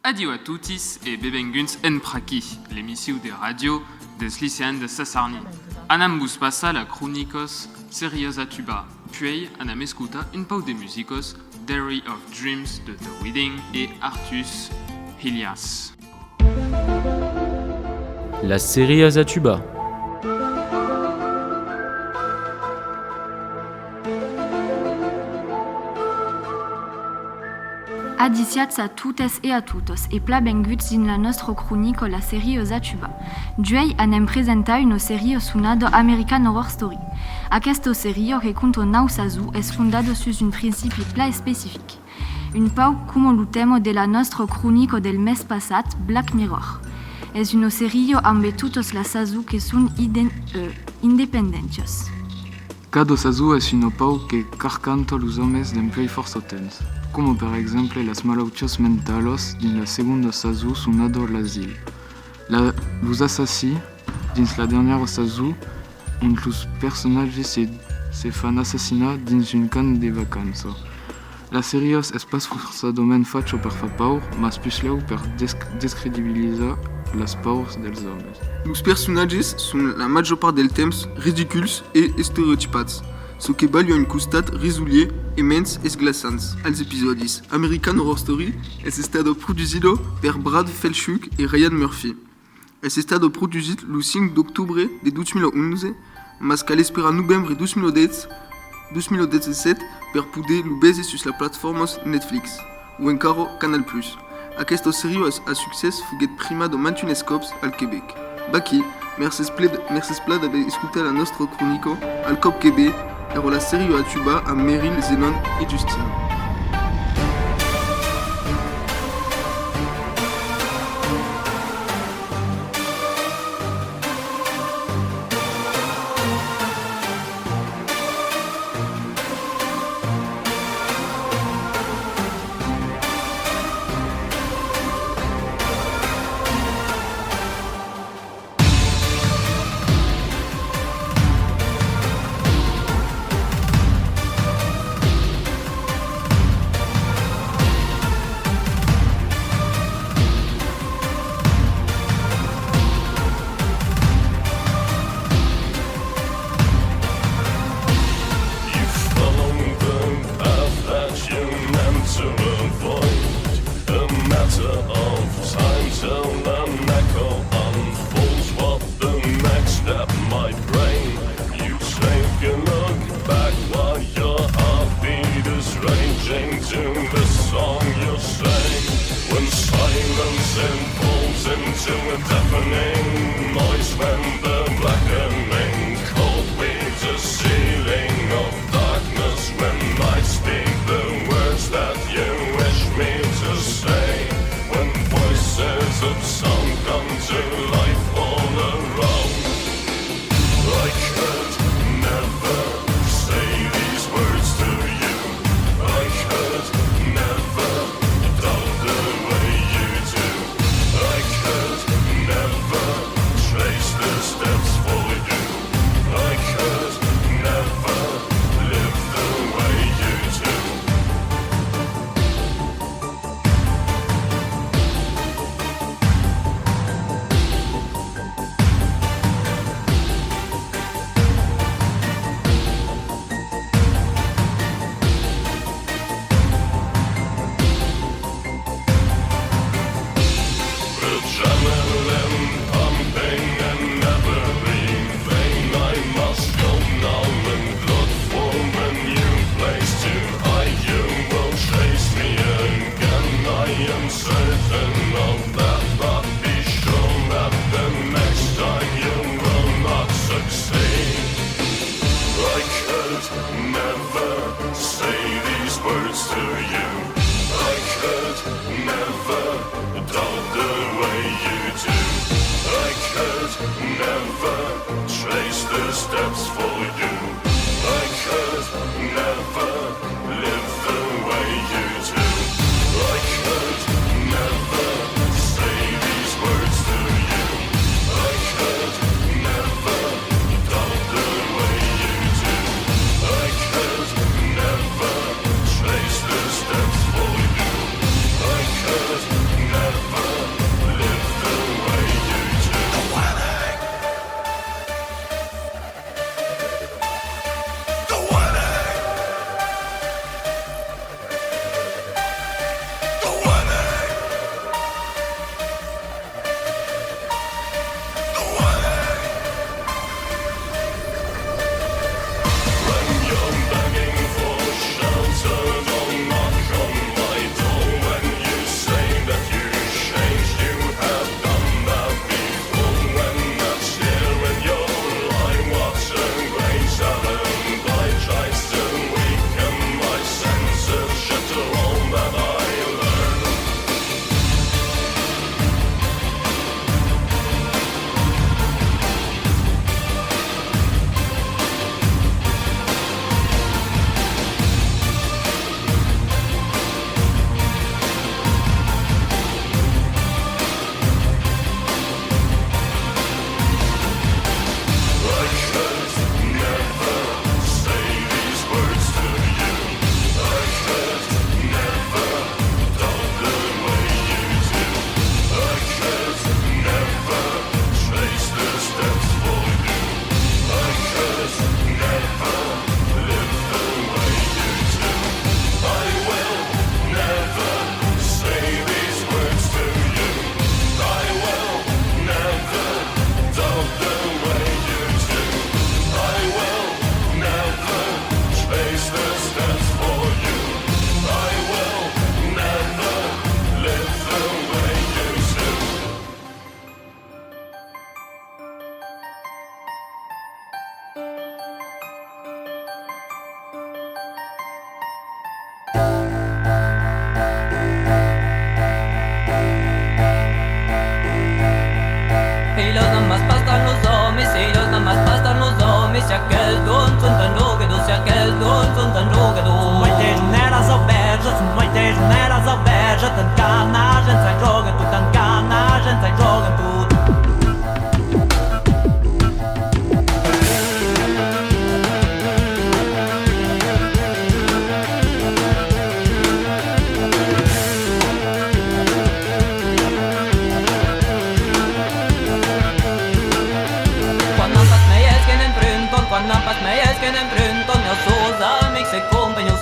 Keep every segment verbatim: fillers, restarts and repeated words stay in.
Adiu a totis e benvenguts en Praquí, l'emission de ràdio dels liceans de Sasarnin. Anam vos passar las cronicas serias a tubar, puèi anam escotar un pauc de musicas, Diary of Dreams de The Wedding e Artus Hillias. Las serias a tubar. Adissiatz a totes e a totas e plan venguts dins la nòstra cronica Las serias a tubar. Duèi anem presentar una seria sonada American Horror Story. Aquesta seria, que conta nau sasons, es fondada sus un principi plan especific. Un pauc coma lo tèma de la nòstra cronica del mes passat, Black Mirror. Es una seria ambe totas las sasons que son iden-, euh, independentias. Cada sason es una paur que carcanta los òmes dempuèi fòrça temps, coma per exemple las malautiás mentalas dins la segonda sason sonada L'Asil. La, los assassins, dins la dernièra sason, ont los personatges se, se fan assassinar dins un camp de vacanças. La seria es pas forçadament facha per far paur, mas puslèu per desc-, descredibilizar las paurs dels òmes. Los personatges son la màger part del temps ridiculs e estereotipats, çò que balha un costat risolièr e mens esglaçant als episòdis. American Horror Story es estada produsida per Brad Falchuk e Ryan Murphy. Es estada produsit lo cinc d'octobre de dos mil onze, mas cal esperar novembre dos mil dètz, dos mil dètz-e-sèt per poder lo véser sus las platformas Netflix o encara Canal Plus. Aquesta seria a, a succès foguèt primada mantunes còps al Quebec. Vaquí, mercés ple-, mercés plan d'aver escotat la nòstra cronica. Al còp que ven, èra la seria a tubar amb Meryl, Zenon e Justin. You follow the path that you meant to avoid. A matter of time till an echo unfolds what the next step might bring. You take a look back while your heartbeat is raging to the song you sing. When silence enfolds into a deafening noise, when the blackening cold weaves a ceiling of darkness, when I speak the words that you wish me to say, when voices of sound come to life all around. I could never say these words to you. I could never doubt the way you do. I could never trace the steps for you. I could never live the way you do. Adrenaline pumping and never leaving. I must go now and look for a new place to hide. You will chase me again, I am certain of that, but be sure that the next time you will not succeed. I could never say these words to you. I could never doubt the way you do. I could never trace the steps for you. I could never live the way you do. I could never say these words to you. I could never doubt the way you do. I could never trace the steps for you. I could never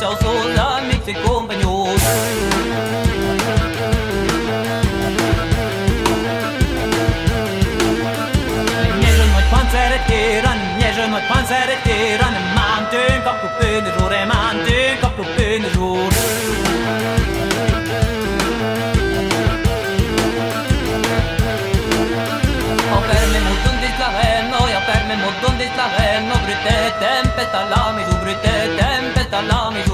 Tau sos amics e companhons. Nièja noèit quan s'arretiran, nièja noèit quan s'arretiran, mantun còp lo punt de jorn, e mantun còp lo punt de jorn. Au perme mot dont dins la hemna, e au perme mot dont dins la hemna, brute tempesta la maison, brute tempesta la maison.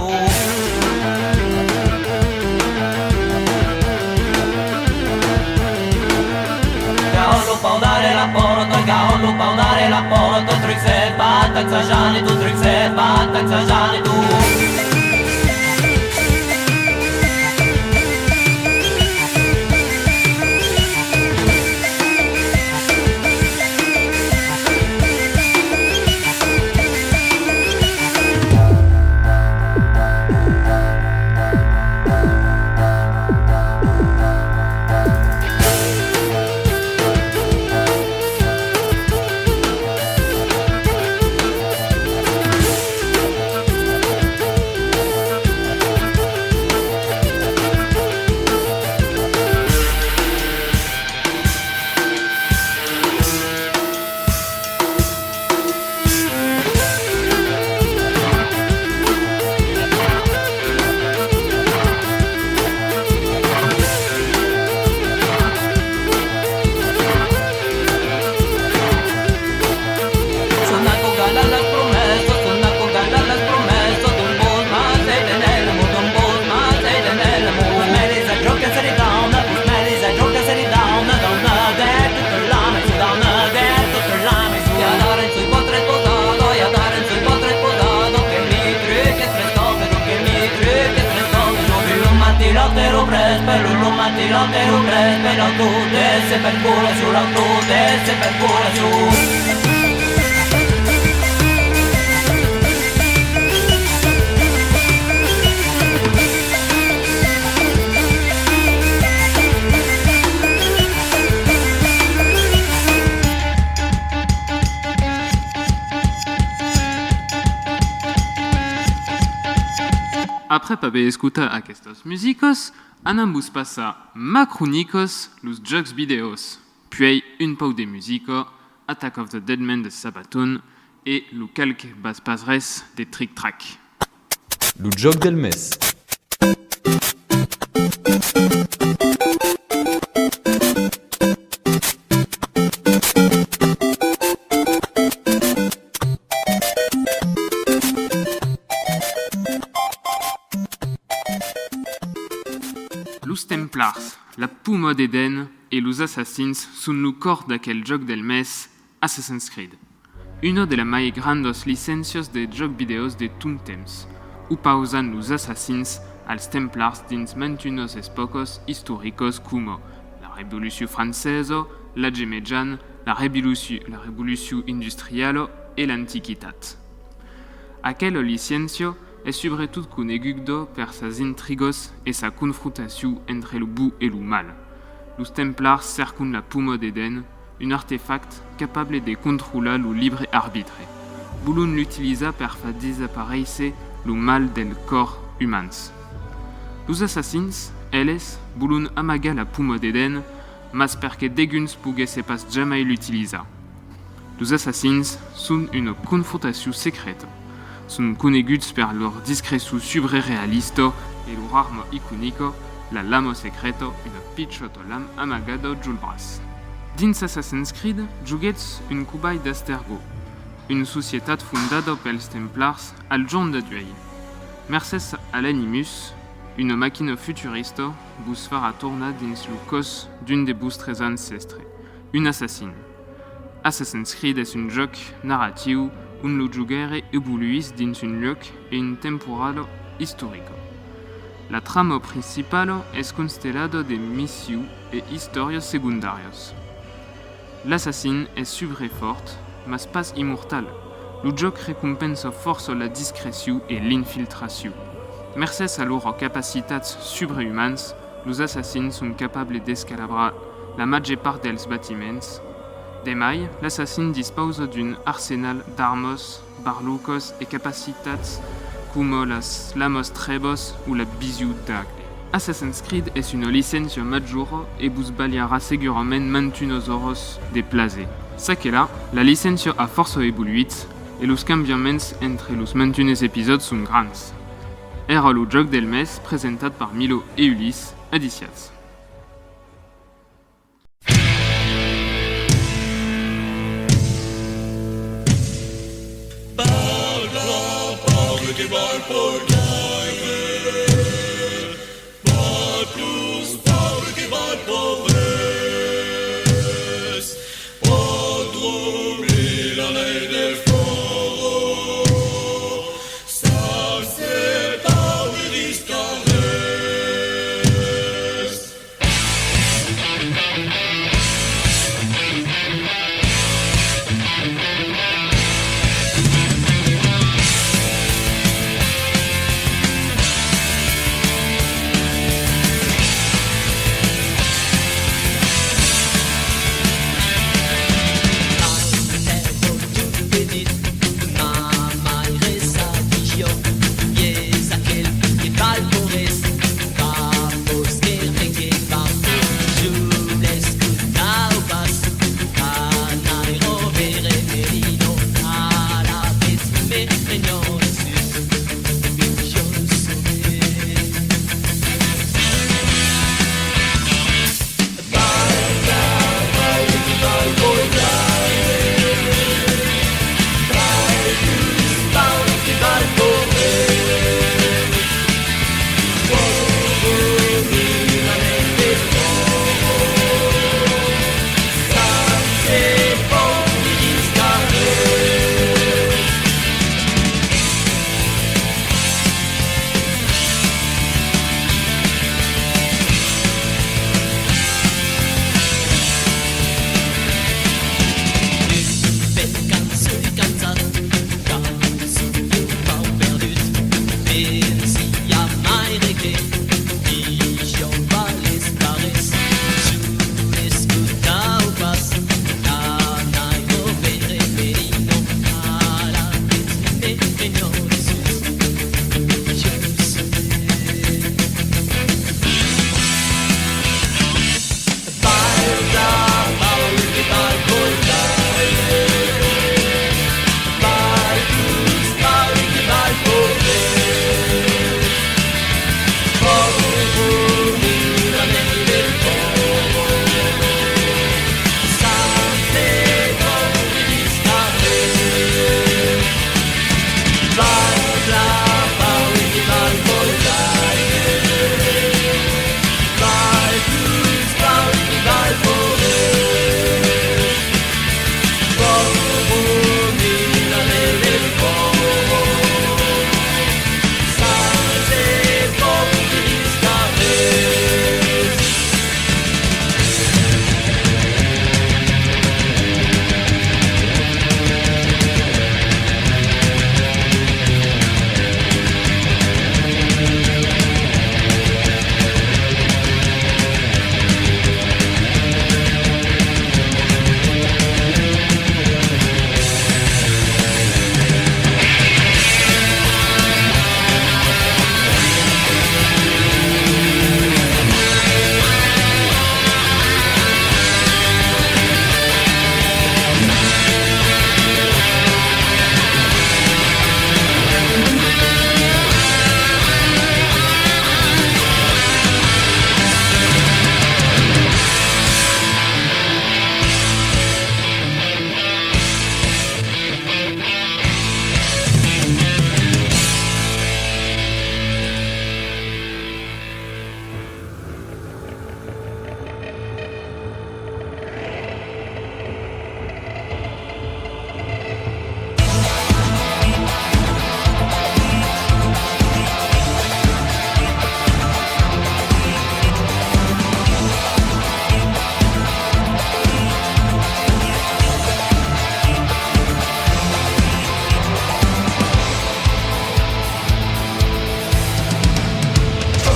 Gaòlo paudare la pòrta, gaòlo paudare la pòrta, truc se pata, exagerar e tot, truc se pata, exagerar e tot. Après aver escotat aquestas musicas, anam vos passar ma cronica, los jòcs vidèos, puèi un pauc de musica, Attack of the Dead Men de Sabaton e lo Qualque Bas Pas Res de Trick Track. Lo jòc del mes. Los Templars, la Poma d'Eden e los Assassins son lo còr d'aquel jòc del mes, Assassin's Creed. Una de las mai grandas licéncias de jòcs vidèos de tot temps, opausan los Assassins als Templars dins mantunas epòcas istoricas coma la Revolucion Francesa, l'Atge Mejan, la Revolucion, la Revolucion Industriala e l'Antiquitat. Aquela licéncia es subretot coneguda per sas intrigas e sa confrontacion entre lo bon e lo mal. Los Templars cercon la Poma d'Eden, un artefact capable de controlar lo libre arbitre. Volon l'utilizar per far desaparéisser lo mal del còr umans. Los Assassins, eles, volon amagar la Poma d'Eden, mas per que deguns poguèsse pas jamai l'utilizar. Los Assassins son una confrontacion secreta. Son coneguts per lor discrecion subrerealista e lor arma iconica, la lama secreta, una pichòta lam amagada jol braç. Dins Assassin's Creed, joguètz un cobai d'Astergo, una societat fondada pels Templars al jorn d'auèi. Mercés a l'Animus, una maquina futurista vos farà tornar dins lo còs d'un de vòstres ancèstres, un assassin. Assassin's Creed es un jòc narratiu ont lo jogaire evoluís dins un luòc e una temporada istorica. La trama principala es constellada de missions e istòrias segondàrias. L'assassin es subrefòrt, mas pas immortal. Lo jòc recompensa fòrça la discrecion e l'infiltracion. Mercés a lor capacitats subreumanas, los assassins son capables d'escalabrar la màger part dels bastiments. De mai, l'assassin dispausa d'un arsenal d'armas, barlucas e capacitats coma las lamas trèbas o la vision d'Agde. Assassin's Creed es una licéncia majora e vos balharà segurament mantunas oras de plaser. Çaquelà, la licéncia a fòrça evoluït e los cambiaments entre los mantunes episòds son grands. Èra lo jòc del mes presentat per Milo e Ulysse. Adissiatz.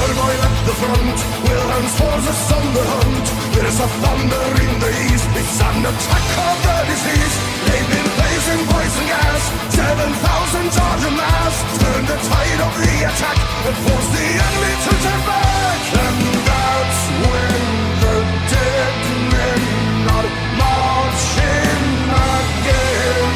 Turmoil at the front, Wilhelm's forces on the hunt. There is a thunder in the east, it's an attack of the disease. They've been placing poison gas, seven thousand charge mass. Turn the tide Attack and force the enemy to turn back. And that's when the dead men are marching again.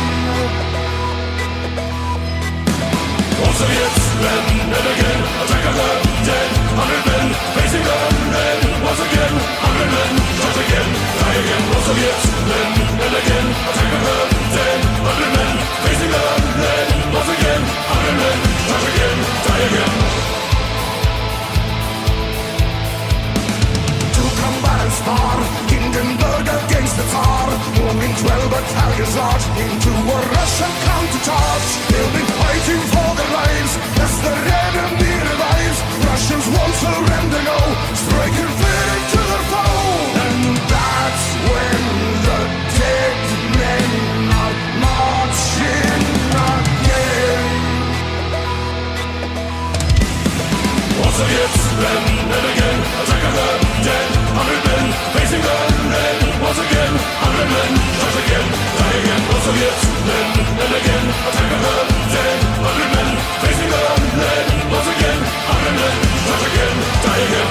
All Soviets, men, men again, attack of the dead, hundred men, facing the red, once again, hundred men, shot again, die again. All Soviets, men, men again, attack of the dead, hundred men, facing the red, once again, hundred men, shot again, die again. Two combatants par, Hindenburg against the Tsar, moving twelve battalions large into a Russian countercharge. They'll be fighting for their lives as the enemy revives. Russians won't surrender, no, striking fear into their foe. And that's when the dead men are marching again. All Soviets, men, men again, attack of the dead, hundred men, facing the red, once again, hundred men, shot again, die again. All Soviets, men, men again, attack of the dead, hundred men, facing the red, once again, hundred men, shot again, die again.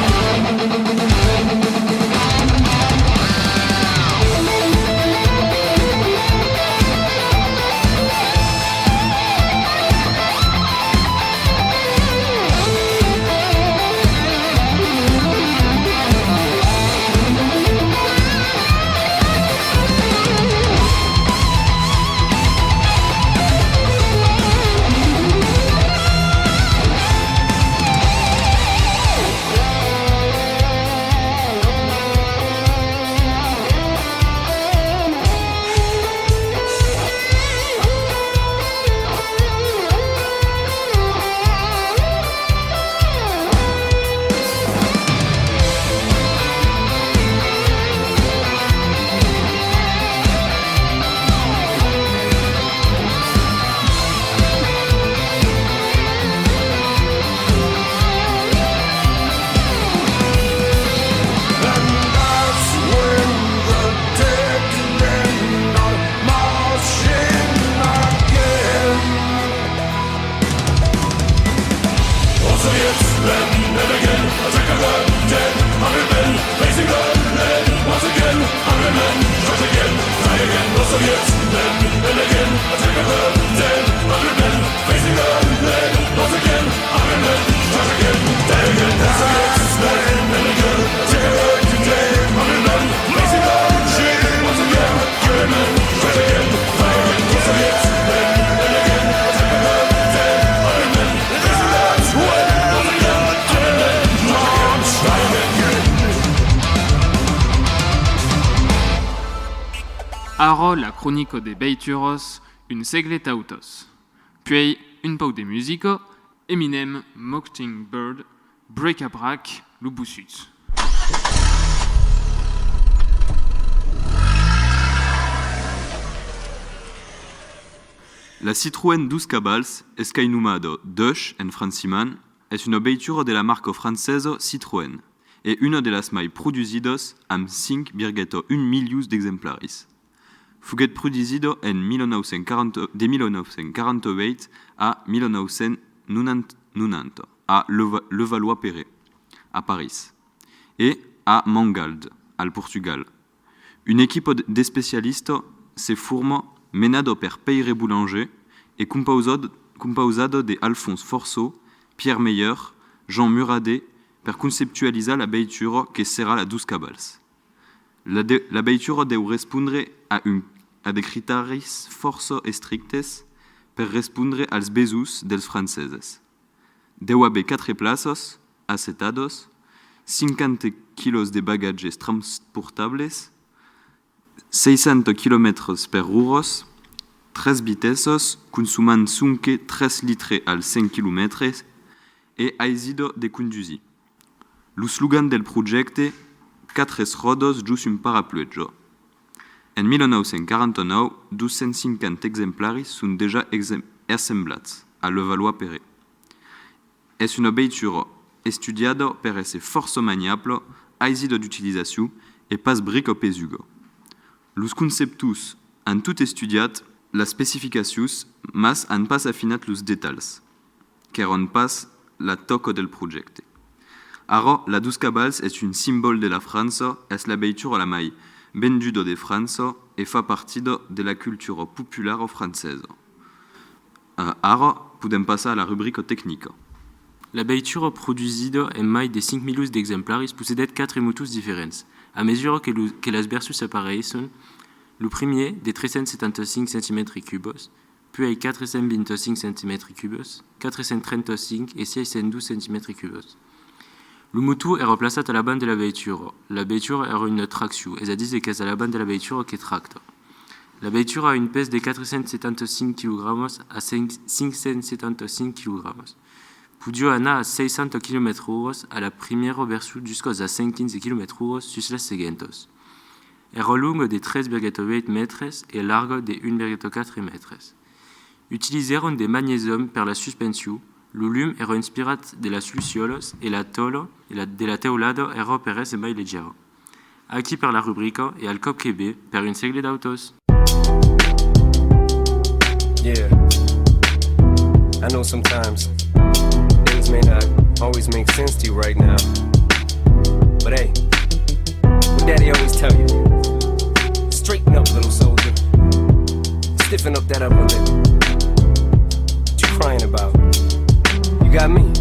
And that's when the dead men are marching again. All Soviets, men, men again, attack of the dead, hundred men, facing the red, once again, hundred men, shot again, die again. All Soviets, men, men again, attack of the dead, hundred men, facing the red, once again, hundred men, shot again, die again. All Soviets, men, men again, attack of the dead, hundred men, facing the red, once again, hundred men, shot again, die again. All Soviets, men, men again, attack of the dead, hundred men, facing the red, once again, hundred men, shot again, die again. Ara la cronica de veituras, un sègle tautas. Puèi un pauc de musica, Eminem, Mockingbird, Break a Brac, lo bossut. La Citroën dos cavals, escai nomada Dush en francimand, es una veitura de la marca francesa Citroën e una de las mai produsidas, amb cinc virguleta un milions d'exemplaris. Foguèt produsida en mil nòu cents quaranta, de mil nòu cents quaranta-uèit a mil nòu cents nonanta a Leva-, Levallois-Perret, a París, e a Mangualde, al Portugal. Una equipa d-, d'especialistas se forma, menada per Pèire Boulanger e compausada, compausada de Alphonse Forceau, Pierre Meyer, Jean Muradet, per conceptualizar la veitura que serà la dos cavals. La de-, la veitura deu respondre a un, a de critaris fòrça estrictes per respondre als besonhs dels franceses. Deu aver quatre plaças assetadas, cinquanta quilòs de bagatges transportables, seissanta quilomètres per oras, tres vitessas, consomant sonque tres litres als cent quilomètres, e aisida de condusir. Lo slogan del projècte: quatre ròdas jos un parapluèja. En mil nòu cents quaranta-nòu, dos cents cinquanta exemplaris son dejà exem-, assemblats a Levallois-Perret. Es una veitura estudiada per èsser fòrça maniabla, aisida d'utilizacion e pas brica pesuga. Los conceptors an tot estudiat las especificacions, mas an pas afinat los detalhs, qu'èran pas la tòca del projècte. Ara, la dos cavals es un simbòl de la França, es la veitura la mai venduda de França e fa partida de la cultura populara francesa. Eh, ara, podèm passar a la rubrica tecnica. La veitura produsida en mai de cinc milions d'exemplaris possedèt quatre motors diferents. A mesura que lo, que las versions s'apareisson, lo primièr, de tres cents setanta-cinc centimètres cubes, puèi quatre cents vint-e-cinc centimètres cubes, quatre cents trenta-cinc e sièis cents dos centimètres cubes. Lo motor èra plaçat a l'avant de la veitura. La veitura èra una traccion, es a díser qu'es a l'avant de la veitura que tracta. La veitura a un pes de quatre cents setanta-cinc quilogramas a cinc, cinc cents setanta-cinc quilogramas. Podiá anar a seissanta quilomètres ora a la primièra version juscas a cent quinze quilomètres ora sus las seguentas. Èra longa de tres virgula uèch mètres e larga de un virgula quatre mètres. Utilizèron de magnesium per la suspension. Lo lum èra inspirat de las luciòlas e la tòla e la, de la teulada èra per èsser mai legèra. Aquí per la rubrica e al còp que ve per un sègle d'autors. Yeah. I know sometimes things may not always make sense to you right now. But hey, what daddy always tell you, straighten up, little soldier. Stiffen up that upper lip. What you crying about? You got me.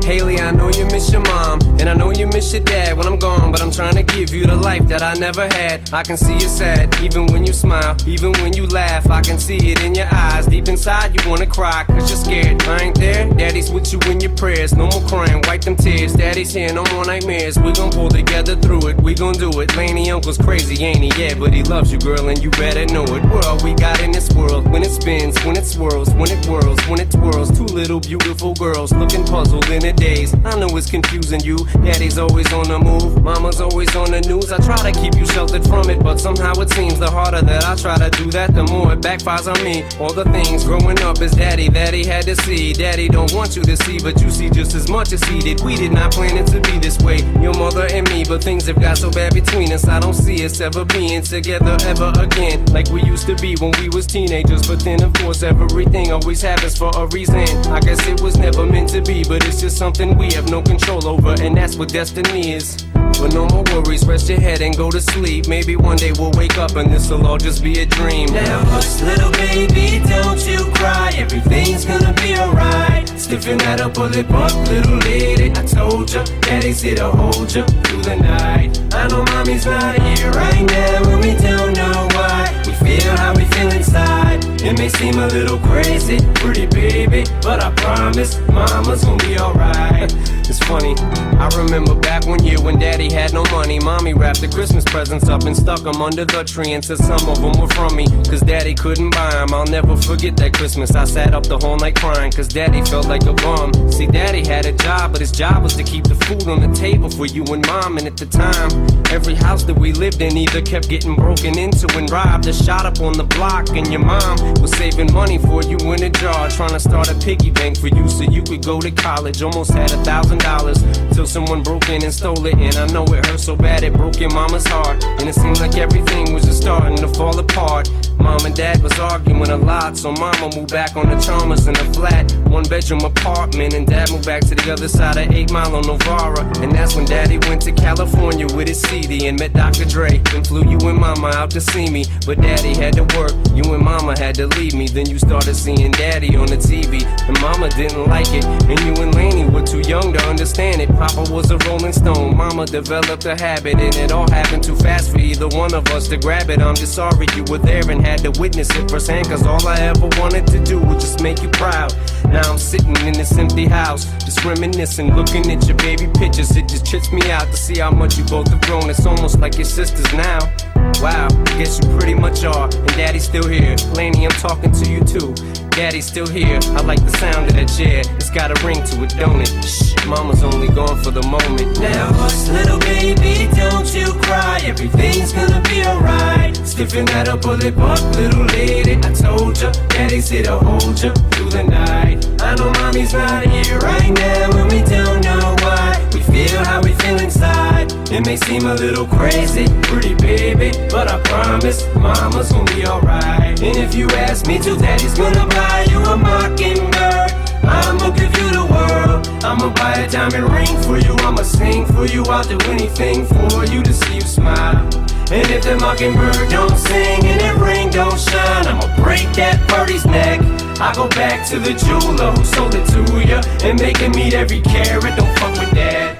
Haley, I know you miss your mom, and I know you miss your dad when I'm gone, but I'm trying to give you the life that I never had. I can see you sad, even when you smile, even when you laugh. I can see it in your eyes, deep inside you wanna cry, cause you're scared. I ain't there, daddy's with you in your prayers. No more crying, wipe them tears. Daddy's here, no more nightmares. We gon' pull together through it, we gon' do it. Laney uncle's crazy, ain't he? Yeah, but he loves you, girl, and you better know it. We're all we got in this world. When it spins, when it swirls, when it whirls, when it twirls. Two little beautiful girls looking puzzled in a daze. I know it's confusing you. Daddy's always on the move, mama's always on the news. I try to keep you sheltered from it, but somehow it seems the harder that I try to do that, the more it backfires on me. All the things growing up is daddy that he had to see. Daddy don't want you to see, but you see just as much as he did. We did not plan it to be this way, your mother and me, but things have got so bad between us. I don't see us ever being together ever again like we used to be when we was teenagers. But then, of course, everything always happens for a reason. I guess it was never meant to be, but it's just something we have no control over, and that's what destiny is. But no more worries, rest your head and go to sleep. Maybe one day we'll wake up and this'll all just be a dream. Now hush, little baby, don't you cry. Everything's gonna be alright. Stiffen that upper lip up, little lady. I told ya, daddy's here to hold ya through the night. I know mommy's not here right now, and we don't know why. We feel how we feel inside. It may seem a little crazy, pretty baby, but I promise mama's gonna be alright. It's funny, I remember back one year when daddy had no money. Mommy wrapped the Christmas presents up and stuck 'em under the tree and said some of 'em were from me. 'Cause daddy couldn't buy 'em. I'll never forget that Christmas. I sat up the whole night crying 'cause daddy felt like a bum. See, daddy had a job, but his job was to keep the food on the table for you and mom. And at the time, every house that we lived in either kept getting broken into and robbed or shot up on the block. And your mom was saving money for you in a jar, trying to start a piggy bank for you so you could go to college. Almost had a thousand dollars till someone broke in and stole it. And I know it hurt so bad it broke your mama's heart. And it seemed like everything was just starting to fall apart. Mom and dad was arguing a lot, so mama moved back on the Chalmers in a flat, one bedroom apartment, and dad moved back to the other side of eight Mile on Novara. And that's when daddy went to California with his C D and met Doctor Dre. And flew you and mama out to see me, but daddy had to work, you and mama had to leave me. Then you started seeing daddy on the T V, and mama didn't like it. And you and Laney were too young to understand it. Papa was a rolling stone, mama developed a habit, and it all happened too fast for either one of us to grab it. I'm just sorry you were there and had to witness it firsthand, 'cause all I ever wanted to do was just make you proud. Now I'm sitting in this empty house, just reminiscing, looking at your baby pictures. It just trips me out to see how much you both have grown. It's almost like you're sisters now. Wow, I guess you pretty much are. And daddy's still here. Laney, I'm talking to you too. Daddy's still here. I like the sound of that chair. It's got a ring to it, don't it? Shh, mama's only gone for the moment. Now hush, little baby, don't you cry. Everything's gonna be alright. Stiffen that upper lip up, little lady. I told ya, daddy's here to hold ya through the night. I know mommy's not here right now, and we don't know why. We feel how we feel inside. It may seem a little crazy, pretty baby, but I promise mama's gonna be alright. And if you ask me to, daddy's gonna buy you a mockingbird. I'ma give you the world. I'ma buy a diamond ring for you. I'ma sing for you. I'll do anything for you to see you smile. And if the mockingbird don't sing and the rain don't shine, I'ma break that birdie's neck. I go back to the jeweler who sold it to ya and make him eat every carat. Don't fuck with that.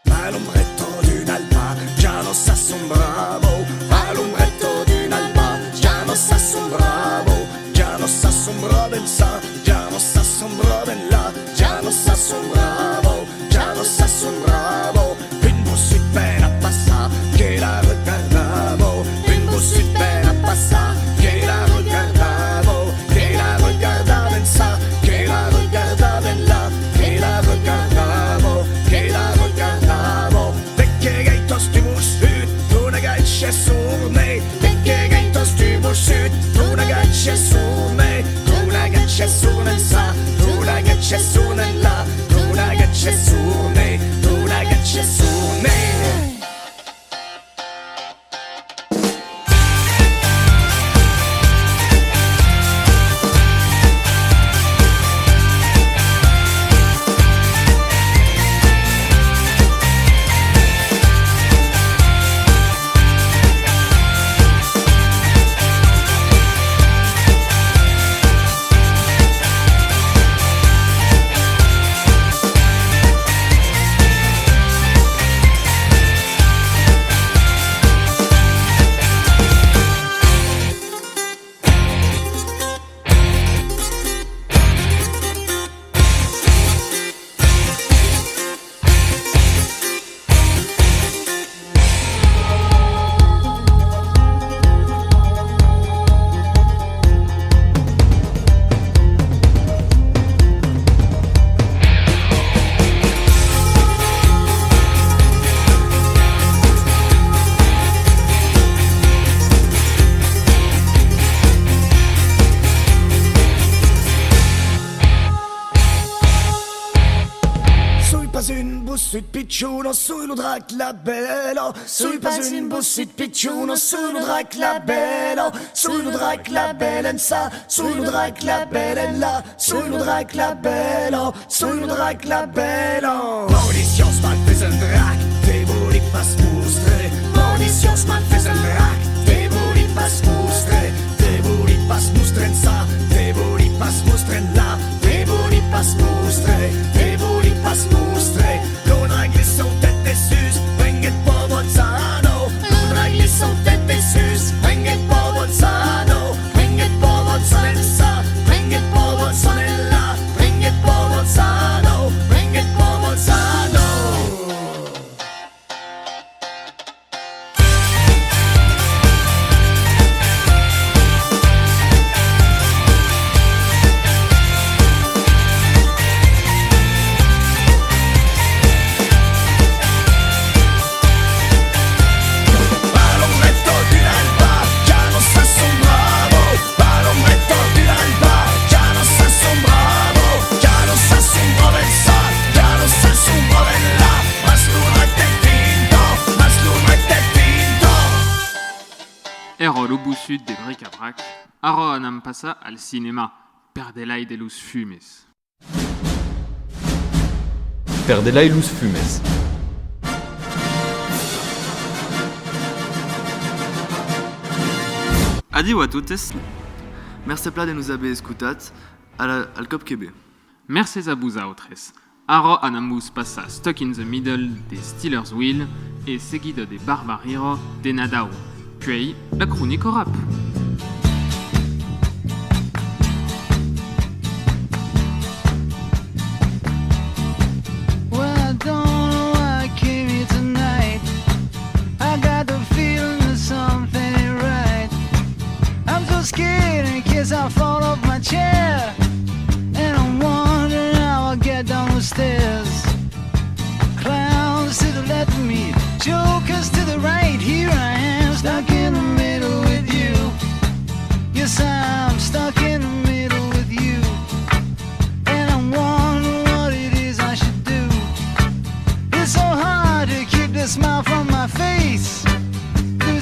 La l'ombreta d'un alba, ja nos assombrava. La l'ombreta d'un alba, ja nos assombrava. Ja nos assombrava en ça, ja nos assombrava en là, ja nos assombrava, ja nos assombrava. Un bossut per a passar, que la regardava. Un bossut per a passar, que la regardava. Que la regardava en ça, que la regardava en là, que la regardava, que la regardava. De que gaitas tu bossut, tu n'agachas sorne. De que gaitas tu bossut, tu n'agachas sorne. Tu n'agachas sorne en ça, tu n'agachas sorne en là, tu n'agachas sorne, tu n'agachas sorne. Soi pas un bossut pichon, soi lo drac la bèla. Soi pas un bossut pichon, soi lo drac la bèla. Soi lo drac la bèla en ça, soi lo drac la bèla en là. Soi lo drac la bèla, soi lo drac la bèla. Maliciós malfesan drac, te vòli pas mostrar. Maliciós malfesan drac, te vòli pas mostrar. Te vòli pas mostrar en ça, te vòli pas mostrar en là. Te vòli pas mostrar, te vòli pas mostrar. Lo drac li sautet dessús, venguet Provenzano. Lo drac li sautet dessús, venguet Provenzano. Venguet Provenzano en ça, venguet Provenzano en là. Venguet Provenzano, venguet Provenzano. Èra lo bossut de Bric-a-Brac, ara anam passar al cinèma, Per delai de los fumes. Per delai los fumes. Adiu a totes. Mercé plan de nos aver escotats. A la, al còp que ve. Mercés a vosautres. Ara anam-vos passar Stuck in the Middle de Stealers Wheel e seguida de Barbarira de Nadau, puèi la cronica rap. Well, I don't know why I came here tonight. I got the feeling that something ain't right. I'm so scared in case I fall off my chair. And I'm wondering how I'll get down the stairs. Clowns to the left of me, jokers to the right. Here I am, stuck in the middle with you. Yes, I'm stuck in the middle with you. And I'm wondering what it is I should do. It's so hard to keep the smile from my face. Do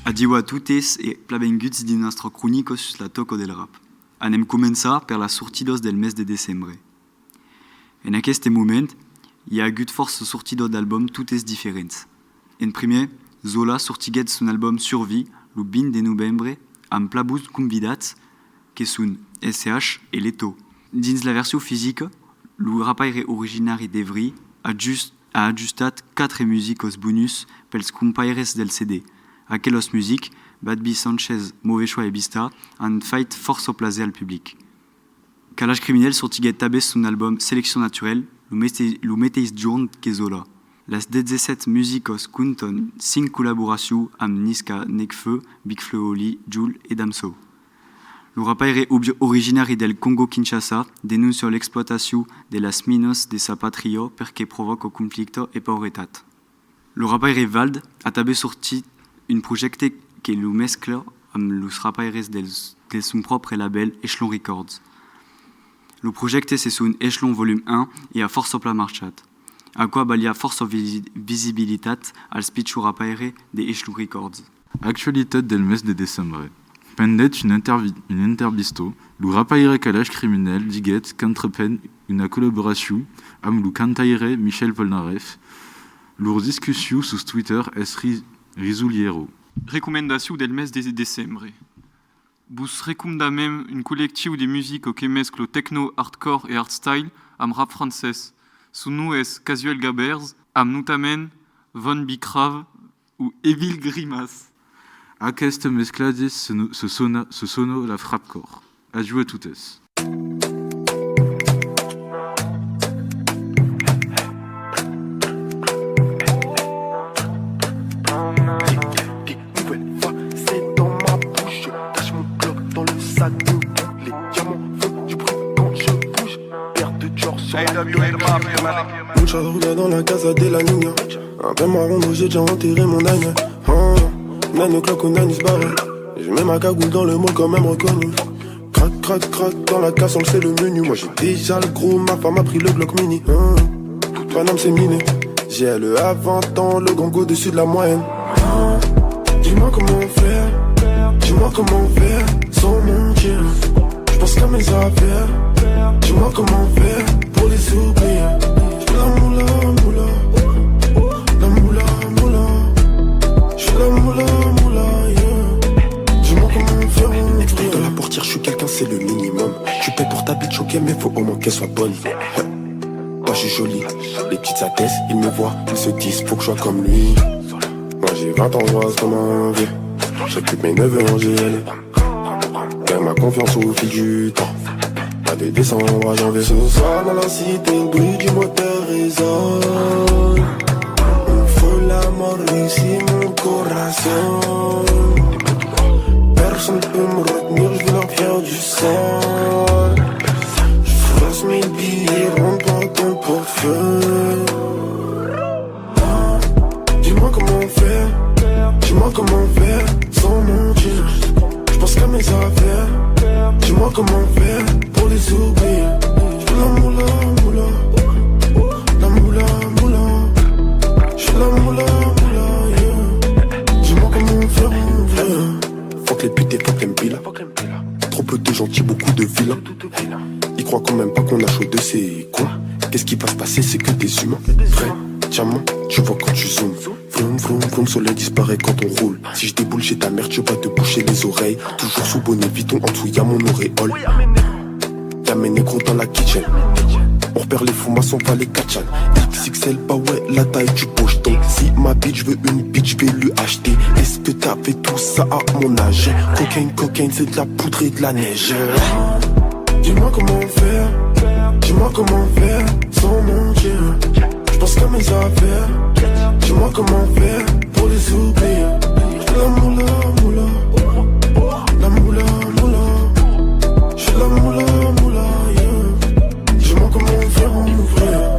Adiu a totes e plan venguts dins nòstra cronica sus la tòca del rap. Anem començar per las sortidas del mes de decembre. En aqueste moment, i a agut fòrça sortidas d'albums totes diferents. En primièr, Zola sortiguèt son album Survie lo vint de novembre amb plan bons convidats que son S C H e Leto. Dins la version fisica, lo rapaire originari d'Evry a just, a ajustat quatre musicas bonus pels compaires del C D. Aquelas music, Bad Bee, Sanchez, Mauvais Choix e Bista, an fait fòrça plaser al public. Kalash Criminel sortiguèt tanben son album Sélection Naturelle lo mete-, lo meteis jorn que Zola. Las dètz-e-sèt musicas comptan cinc collaboracions amb Niska, Nekfeu, Big Fleu Oli, Jul e Damso. Lo rapaire ob-, originari del Congo Kinshasa denóncia l'explotacion de las minas de sa patria perque provòca conflicte e pauretat. Lo rapaire Vald a tanben sortit un projècte que lo mescla amb los rapaires dels, de son pròpre labèl Echelon Records. Lo projècte se son Echelon Volum un e a fòrça plan marchat. Aquò balha fòrça visi-, visibilitat als pichons rapaires de Echelon Records. Actualitat del mes de decembre. Pendent un intervi-, un intervista, lo rapaire Kalash Criminel diguèt qu'entrepren una collaboracion amb lo cantaire Michel Polnareff. Lor discussion sus Twitter es ri-, risolièra. Recomendacion del mes de decembre. Vos recomandam un collectiu de musica que mescla techno, hardcore e hardstyle amb rap francés. Son nom es Casual Gabers, amb notament Von Bicrave o Evil Grimace. Aquesta mesclada se, se sona, se sona la Frapcore. Adiu a totes. Nouvelle facette dans ma bouche, je cache mon clock dans le sac de boue. Les diamants font du bruit quand je bouge. Paire de Dior sur la tête. Mucha droga dans la casa de la niña. Un peu marron, j'ai déjà enterré mon âne. Hein. Nine o'clock, on a une barre. Je mets ma cagoule dans le mall quand même reconnu. Crac, crac, crac, dans la cassonne, c'est le menu. Moi j'ai déjà le gros, ma femme a pris le Glock mini. Hein. Paname, c'est miné. J'ai le A vingt ans, le gang au-dessus de la moyenne. Hein. Dis-moi comment faire, dis-moi comment faire, sans mentir. Je pense qu'à mes affaires, dis-moi comment faire pour les oublier. Je fais la moula, moula, la moula, moula. Je fais la moula, moula, yeah. Dis-moi comment faire. Extrait de la portière, je suis quelqu'un, c'est le minimum. Tu payes pour ta bitch, ok, mais faut au moins qu'elle soit bonne. Moi je suis jolie, les petites adesses, ils me voient, ils se disent faut que je sois comme lui. Moi j'ai vingt ans, je rase comme un vieux. J'occupe mes neveux en G L. Gagne ma confiance au fil du temps. Pas de décembre à janvier. Ce soir dans la cité, le bruit du moteur résonne. Il faut la mort ici, mon corazon. Personne peut me retenir, je vais leur faire du sale. Je frasse mes billets, rentre pas ton portefeuille. Dis-moi comment faire, dis-moi comment faire, sans mentir. Je pense qu'à mes affaires, dis-moi comment faire pour les oublier. Je fais la moula, moula, la moula, moula. Je fais la moula, moula, yeah. Dis-moi comment faire, mon frère. Fuck les putes et fuck les mpila. Trop peu de gentils, beaucoup de vilains. Ils croient quand même pas qu'on a chaud de ces cons. Qu'est-ce qui va se passer, c'est que des humains. Vrai diamant, tu vois quand tu zoomes. Vroom, vroom, vroom, soleil disparaît quand on roule. Si je déboule chez ta mère, tu vas te boucher les oreilles. Toujours sous bonnet Vuitton, en dessous y a mon auréole. Y a mes négros dans la kitchen. On repère les fous, on va les catch. X X L, bah ouais, la taille du pocheton. Si ma bitch veut une bitch, je vais lui acheter. Est-ce que t'avais tout ça à mon âge? Cocaine, cocaine, c'est de la poudre et de la neige. Dis-moi comment faire, dis-moi comment faire, sans mentir. Je pense qu'à mes affaires, dis-moi comment faire pour les oublier. Je fais la moula, moula, la moula, moula. Je fais la moula, moula, yeah. Dis-moi comment faire, mon frère.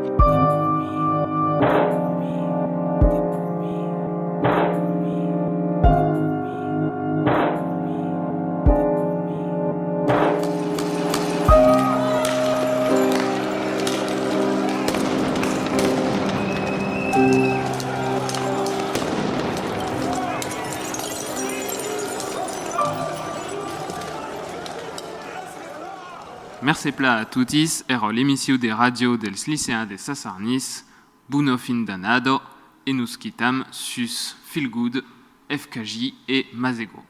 Mercé plan a totis, èra l'emission de ràdio dels liceans de Sassarnís. Bona fin d'annada e nos quitam sus Feel Good, F K J e Masego.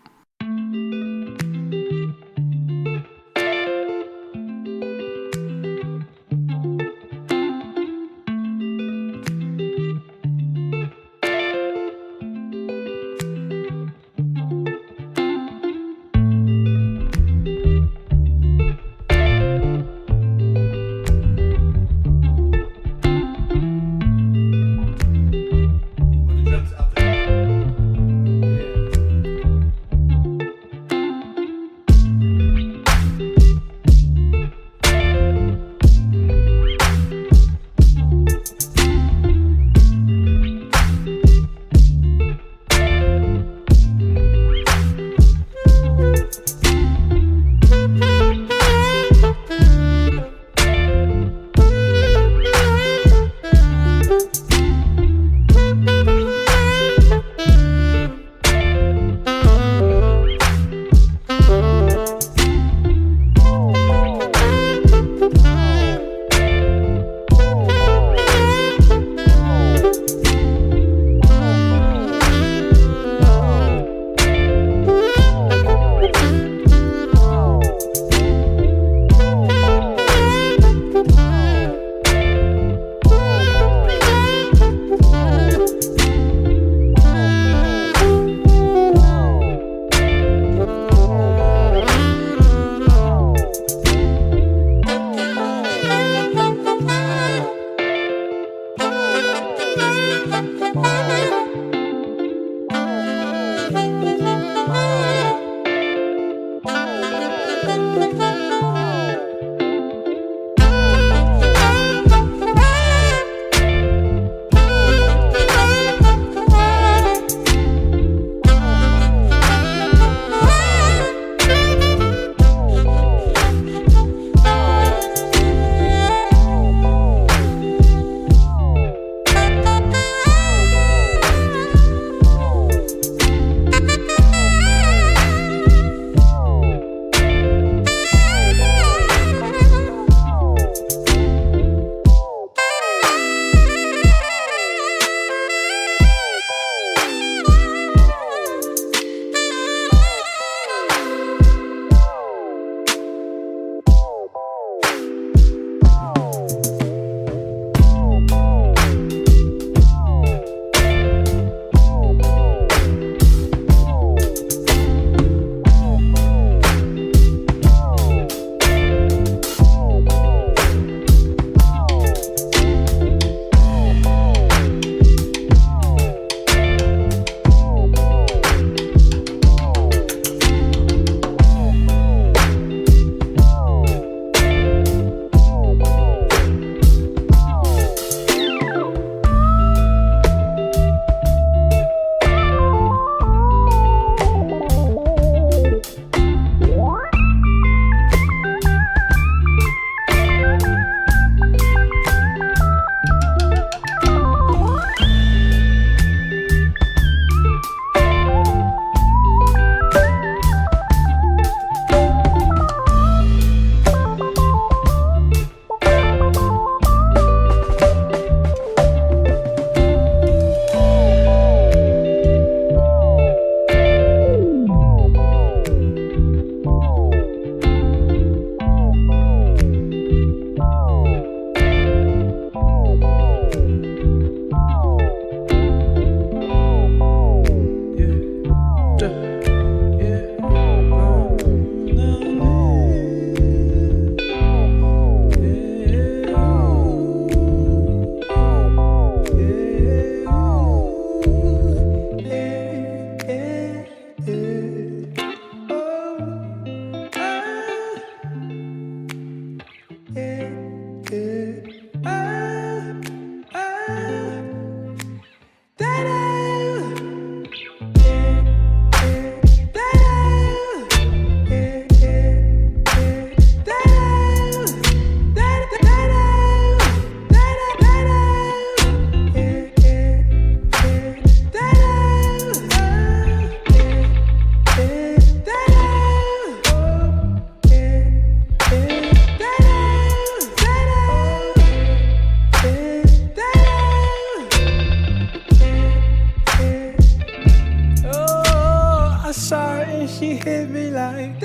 Oh, I saw her and she hit me like,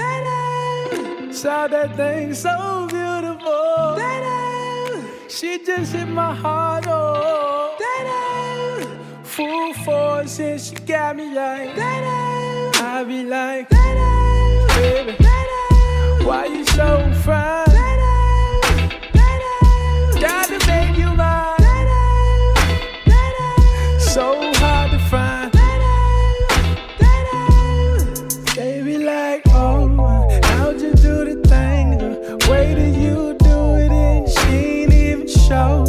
saw that thing so beautiful. She just hit my heart, oh. Full force and she got me like, I be like, baby, why you so fine? Gotta make you mine. So hard to find. They be like, oh, how'd you do the thing? The way that you do it, and she ain't even show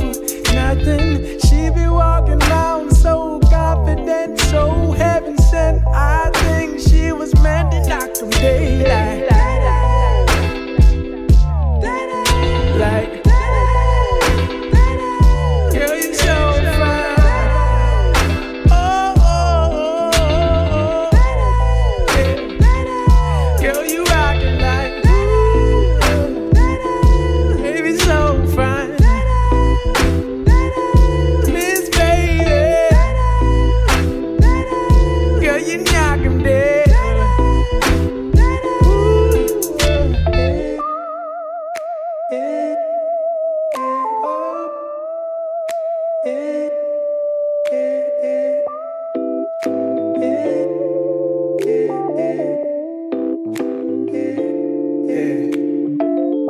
nothing. She be walking around so confident, so heaven sent. I think she was meant to knock them daylight. Like, girl, you so fine. Oh, oh, oh, oh, oh. Yeah. Girl, you rockin' like, ooh, baby, so fine. Miss Baby, girl, you knockin' dead. Ooh, yeah.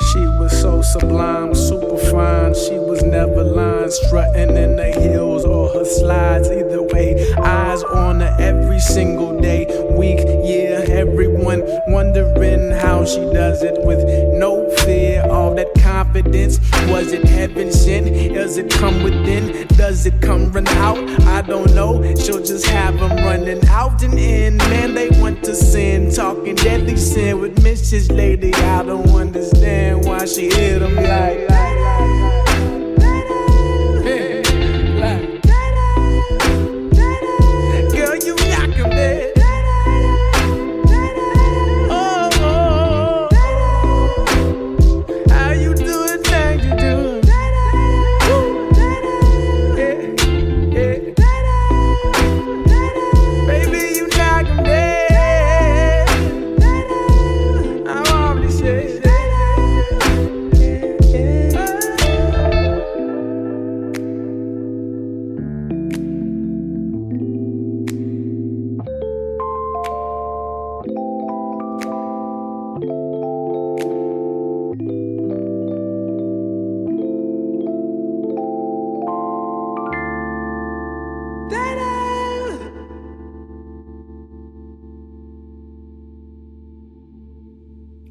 She was so sublime, super fine. She was never lying. Strutting in the heels or her slides, either way, eyes on her every single day, week, year. Everyone wondering how she does it with no fear. All that confidence, was it heaven sent? Does it come within? Does it come run out? I don't know. She'll just have 'em running out and in. Man, they want to sin, talking deadly sin with Missus Lady. I don't understand why she hit 'em like. Girl, you knockin' me. Oh, oh, oh. How you do it, thing you do? Woo. Yeah, yeah. Baby, you knockin' me. I'm already said.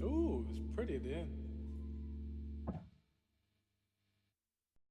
Ooh, it's pretty at the end.